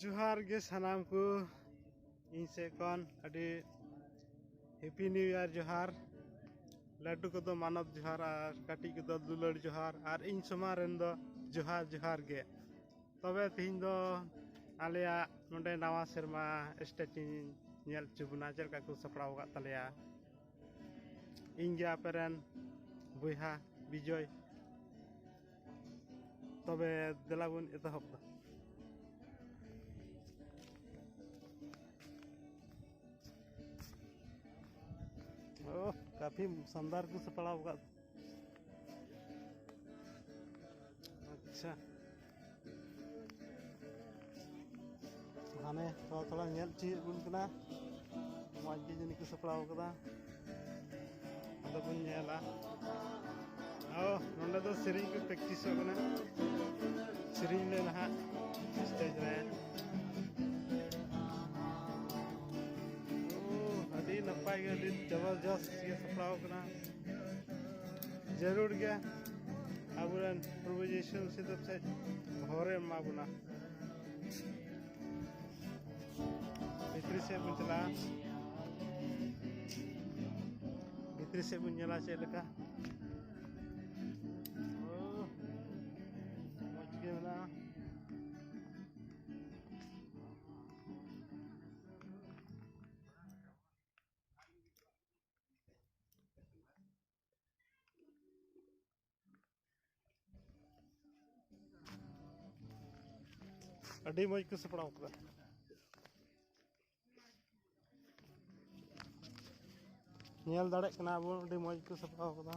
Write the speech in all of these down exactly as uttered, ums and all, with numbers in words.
ᱡᱚᱦᱟᱨ ᱜᱮ ᱥᱟᱱᱟᱢ ᱠᱚ, ᱤᱧ ᱥᱮᱫ ᱠᱷᱚᱱ ᱟᱹᱰᱤ Happy New Year ᱡᱚᱦᱟᱨ᱾ ᱞᱟᱹᱴᱩ ᱠᱚᱫᱚ ᱢᱟᱱᱚᱛ ᱡᱚᱦᱟᱨ ᱟᱨ ᱠᱟᱹᱴᱤᱡ ᱠᱚᱫᱚ ᱫᱩᱞᱟᱹᱲ ᱡᱚᱦᱟᱨ, ᱟᱨ ᱤᱧ ᱥᱚᱢᱟᱱ ᱨᱮᱱ ᱫᱚ ᱡᱚᱦᱟᱨ ᱡᱚᱦᱟᱨ ᱜᱮ᱾ ᱛᱚᱵᱮ ᱛᱮᱦᱮᱧ ᱫᱚ ᱟᱞᱮᱭᱟᱜ ᱱᱚᱰᱮ ᱱᱟᱣᱟ ᱥᱮᱨᱢᱟ stage ᱤᱧ ᱧᱮᱞ ᱦᱚᱪᱚ ᱵᱚᱱᱟ, ᱪᱮᱫ ᱞᱮᱠᱟ ᱠᱚ ᱥᱟᱯᱲᱟᱣ ᱟᱠᱟᱫ ᱛᱟᱞᱮᱭᱟ᱾ ᱤᱧ ᱜᱮ ᱟᱯᱮ ᱨᱮᱱ ᱵᱚᱭᱦᱟ ᱵᱤᱡᱚᱭ᱾ ᱛᱚᱵᱮ ᱫᱮᱞᱟ ᱵᱚᱱ ᱮᱛᱚᱦᱚᱵ ᱫᱟ᱾ ᱳ, ᱠᱟᱯᱷᱤ ᱥᱟᱱᱫᱟᱨ ᱠᱚ ᱥᱟᱯᱲᱟᱣ ᱟᱠᱟᱫ᱾ ᱟᱪᱪᱷᱟ, ᱦᱟᱱᱮ ᱛᱷᱚᱲᱟ ᱛᱷᱚᱲᱟ ᱧᱮᱞ ᱦᱚᱪᱚᱭᱮᱫ ᱵᱚᱱ ᱠᱟᱱᱟ, ᱢᱚᱡᱽ ᱜᱮ ᱡᱟᱹᱱᱤᱡ ᱠᱚ ᱥᱟᱯᱲᱟᱣ ᱠᱟᱫᱟ᱾ ᱟᱫᱚ ᱵᱚᱱ ᱧᱮᱞᱟ᱾ ᱚ, ᱱᱚᱸᱰᱮ ᱫᱚ ᱥᱮᱨᱮᱧ ᱠᱚ practiceᱚᱜ ᱠᱟᱱᱟ, ᱥᱮᱨᱮᱧ ᱞᱮ ᱱᱟᱦᱟᱜ stage ᱨᱮ᱾ ᱳ, ᱟᱹᱰᱤ ᱱᱟᱯᱟᱭ ᱜᱮ, ᱟᱹᱰᱤ ᱡᱚᱵᱚᱨᱡᱚᱥ ᱜᱮ ᱥᱟᱯᱲᱟᱣ ᱠᱟᱱᱟ᱾ ᱡᱟᱹᱨᱩᱲ ᱜᱮ ᱟᱵᱚᱨᱮᱱ ᱯᱨᱚᱵᱷᱩ ᱡᱤᱥᱩ ᱢᱟᱹᱥᱤ ᱫᱚ ᱥᱮ ᱦᱚᱨᱮ ᱮᱢᱟ ᱵᱚᱱᱟ᱾ ᱵᱷᱤᱛᱨᱤ ᱥᱮᱫ ᱵᱚᱱ ᱪᱟᱞᱟᱜᱼᱟ᱾ ᱵᱷᱤᱛᱨᱤ ᱥᱮᱫ ᱵᱚᱱ ᱧᱮᱞᱟ ᱪᱮᱫ ᱞᱮᱠᱟ᱾ ᱳ, ᱢᱚᱡᱽ ᱜᱮ ᱢᱮᱱᱟᱜᱼᱟ᱾ ᱟᱹᱰᱤ ᱢᱚᱡᱽ ᱠᱚ ᱥᱟᱯᱲᱟᱣ ᱠᱟᱫᱟ᱾ ᱧᱮᱞ ᱫᱟᱲᱮᱭᱟᱜ ᱠᱟᱱᱟ ᱵᱚᱱ, ᱟᱹᱰᱤ ᱢᱚᱡᱽ ᱠᱚ ᱥᱟᱯᱲᱟᱣ ᱠᱟᱫᱟ᱾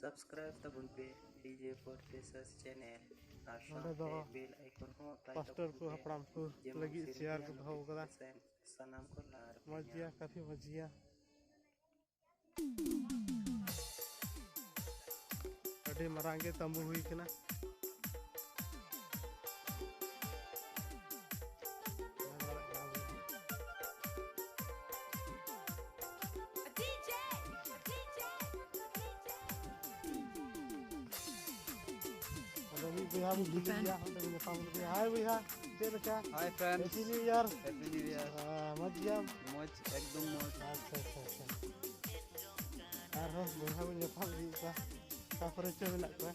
Subscribe ᱛᱟᱵᱚᱱ ᱯᱮ DJ Professors channel ᱟᱨ ᱱᱚᱰᱮ ᱫᱚ ᱥᱟᱶᱛᱮ bell icon ᱦᱚᱸ ᱚᱠᱟᱭ ᱯᱟᱥᱴᱚᱨ ᱛᱟᱵᱚᱱ ᱠᱚ ᱯᱮ, ᱦᱟᱯᱲᱟᱢ ᱠᱚ ᱡᱮᱢᱚᱱ ᱞᱟᱹᱜᱤᱫ ᱥᱤᱨᱯᱟᱹ ᱪᱮᱭᱟᱨ ᱠᱚ ᱧᱟᱢ ᱫᱚᱦᱚ ᱞᱟᱹᱜᱤᱫ ᱠᱟᱫᱟ᱾ ᱛᱮ ᱥᱟᱱᱟᱢ ᱠᱚ ᱞᱟᱦᱟ ᱨᱮᱠᱚ ᱢᱚᱡᱽ ᱜᱮᱭᱟ, ᱧᱟᱢ᱾ ᱠᱟᱯᱷᱤ ᱢᱚᱡᱽ ᱜᱮᱭᱟ᱾ ᱟᱹᱰᱤ ᱢᱟᱨᱟᱝ ᱜᱮ ᱛᱟᱸᱵᱩ ᱦᱩᱭ ᱠᱟᱱᱟ᱾ ᱧᱮᱞ ᱫᱟᱲᱮᱭᱟᱜ ᱠᱟᱱᱟ ᱵᱚᱱ᱾ ᱵᱚᱭᱦᱟ ᱵᱚᱱ ᱴᱷᱤᱠᱟᱹ ᱠᱮᱫᱮᱭᱟ, ᱚᱸᱰᱮ ᱵᱚᱱ ᱧᱟᱯᱟᱢ ᱠᱮᱫᱮᱭᱟ᱾ ᱦᱟᱭ ᱵᱚᱭᱦᱟ, ᱪᱮᱫ ᱞᱮᱠᱟ? ᱦᱟᱭ friends. Happy New Year. Happy New Year. ᱦᱮᱸ, ᱢᱚᱡᱽ ᱜᱮᱭᱟᱢ? ᱢᱚᱡᱽ, ᱮᱠᱫᱚᱢ ᱢᱚᱡᱽ. ᱟᱪᱪᱷᱟ, ᱟᱪᱪᱷᱟ, ᱟᱪᱪᱷᱟ. ᱟᱨᱦᱚᱸ ᱵᱚᱭᱦᱟ ᱵᱚᱱ ᱧᱟᱯᱟᱢ ᱤᱫᱤᱭᱮᱫ ᱠᱚᱣᱟ, ᱚᱠᱟ ᱠᱚᱨᱮ ᱪᱚ ᱢᱮᱱᱟᱜ ᱠᱚᱣᱟ.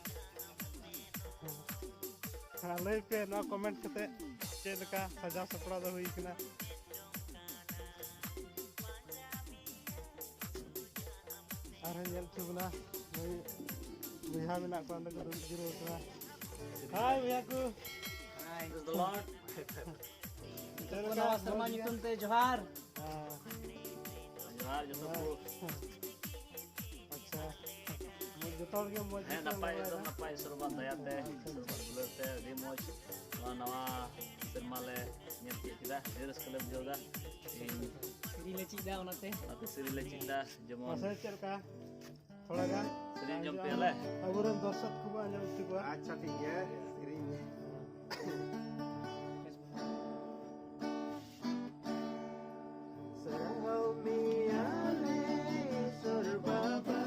ᱦᱮᱸ, ᱞᱟᱹᱭ ᱯᱮ ᱱᱚᱣᱟ comment ᱠᱟᱛᱮ ᱪᱮᱫ ᱞᱮᱠᱟ ᱥᱟᱡᱟᱣ ᱥᱟᱯᱲᱟᱣ ᱫᱚ ᱦᱩᱭ ᱠᱟᱱᱟ. ᱟᱨᱦᱚᱸ ᱧᱮᱞ ᱦᱚᱪᱚ ᱵᱚᱱᱟ, ᱱᱩᱭ ᱵᱚᱭᱦᱟ ᱢᱮᱱᱟᱜ ᱠᱚᱣᱟ, ᱚᱸᱰᱮ ᱠᱚ ᱫᱩᱲᱩᱵ ᱡᱤᱨᱟᱹᱣ ᱠᱟᱱᱟ. ᱦᱟᱭ ᱵᱚᱭᱦᱟ ᱠᱚ. Hi. Praise the Lord. ᱪᱮᱫ ᱞᱮᱠᱟ? ᱱᱟᱣᱟ ᱥᱮᱨᱢᱟ ᱢᱚᱡᱽ ᱜᱮ? ᱧᱩᱛᱩᱢ ᱛᱮ ᱡᱚᱦᱟᱨ. ᱦᱮᱸ. ᱡᱚᱦᱟᱨ ᱡᱚᱛᱚ ᱠᱚ. ᱟᱪᱪᱷᱟ, ᱢᱚᱡᱽ, ᱡᱚᱛᱚ ᱦᱚᱲ ᱜᱮ ᱢᱚᱡᱽ ᱦᱮᱸ, ᱜᱮᱯᱮ ᱱᱟᱯᱟᱭ, ᱢᱟᱱᱟᱣ ᱮᱠᱫᱚᱢ ᱮᱫᱟ? ᱱᱟᱯᱟᱭ, ᱤᱥᱚᱨ ᱵᱟᱵᱟ ᱫᱟᱭᱟᱛᱮ, ᱟᱪᱪᱷᱟ, ᱤᱥᱚᱨ ᱵᱟᱵᱟ ᱫᱩᱞᱟᱹᱲ ᱛᱮ ᱟᱹᱰᱤ ᱢᱚᱡᱽ ᱱᱚᱣᱟ ᱱᱟᱣᱟ ᱥᱮᱨᱢᱟ ᱞᱮ ᱧᱮᱞ ᱛᱤᱭᱳᱜ ᱠᱮᱫᱟ᱾ ᱟᱹᱰᱤ ᱨᱟᱹᱥᱠᱟᱹ ᱞᱮ ᱵᱩᱡᱷᱟᱹᱣ ᱮᱫᱟ᱾ ᱤᱧ ᱥᱮᱨᱮᱧ ᱞᱮ ᱪᱮᱫ ᱮᱫᱟ ᱚᱱᱟᱛᱮ. ᱚᱱᱟᱛᱮ ᱥᱮᱨᱮᱧ ᱞᱮ ᱪᱮᱫ ᱮᱫᱟ, ᱡᱮᱢᱚᱱ ᱢᱟᱥᱮ ᱪᱮᱫ ᱞᱮᱠᱟ? ᱛᱷᱚᱲᱟ ᱜᱟᱱ ᱥᱮᱨᱮᱧ ᱟᱸᱡᱚᱢ ᱯᱮᱭᱟᱞᱮ᱾ ᱟᱵᱚᱨᱮᱱ ᱫᱚᱨᱥᱚᱠ ᱠᱚᱵᱚ ᱟᱸᱡᱚᱢ ᱦᱚᱪᱚ ᱠᱚᱣᱟ᱾ ᱟᱪᱪᱷᱟ, ᱴᱷᱤᱠ ᱜᱮᱭᱟ, ᱥᱮᱨᱮᱧ ᱢᱮ. ᱥᱟᱨᱦᱟᱣ ᱢᱮᱭᱟᱞᱮ ᱤᱥᱚᱨ ᱵᱟᱵᱟ,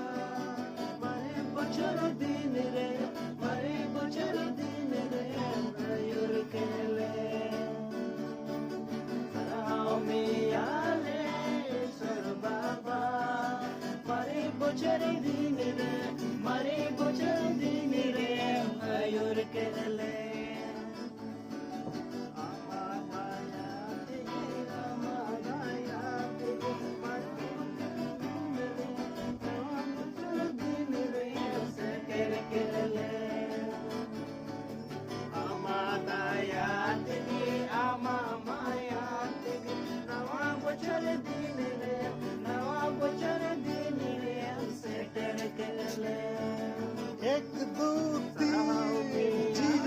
ᱢᱟᱨᱮ ᱵᱚᱪᱷᱚᱨ ᱫᱤᱱ ᱨᱮ, ᱢᱟᱨᱮ ᱵᱚᱪᱷᱚᱨ ᱫᱤᱱ ᱨᱮ ᱟᱹᱭᱩᱨ ᱠᱮᱞᱮ. ᱥᱟᱨᱦᱟᱣ ᱢᱮᱭᱟᱞᱮ ᱤᱥᱚᱨ ᱵᱟᱵᱟ, ᱢᱟᱨᱮ ᱵᱚᱪᱷᱚᱨ ᱫᱤᱱ ᱨᱮ, ᱢᱟᱨᱮ ᱵᱚᱪᱷᱚᱨ ᱫᱤᱱ ᱨᱮ ᱟᱹᱭᱩᱨ ᱠᱮᱞᱮ. एक, दो, तीन, जी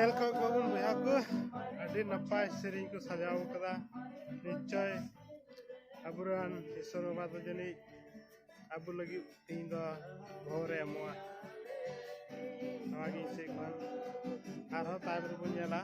ᱧᱮᱞ ᱠᱚ ᱠᱚᱵᱚᱱ ᱵᱚᱭᱦᱟ ᱠᱚ, ᱟᱹᱰᱤ ᱱᱟᱯᱟᱭ ᱥᱮᱨᱮᱧ ᱠᱚ ᱥᱟᱡᱟᱣ ᱠᱟᱫᱟ᱾ ᱱᱤᱥᱪᱚᱭ ᱟᱵᱚᱨᱮᱱ ᱤᱥᱚᱨ ᱵᱟᱵᱟ ᱫᱚ ᱡᱟᱹᱱᱤᱡ ᱟᱵᱚ ᱞᱟᱹᱜᱤᱫ ᱛᱤᱦᱤᱧ ᱫᱚ ᱵᱷᱳᱨ ᱮ ᱮᱢᱚᱜᱼᱟ᱾ ᱱᱚᱣᱟ ᱜᱮ ᱤᱧ ᱥᱮᱫ ᱠᱷᱚᱱ᱾ ᱟᱨᱦᱚᱸ ᱛᱟᱭᱚᱢ ᱨᱮᱵᱚᱱ ᱧᱮᱞᱟ᱾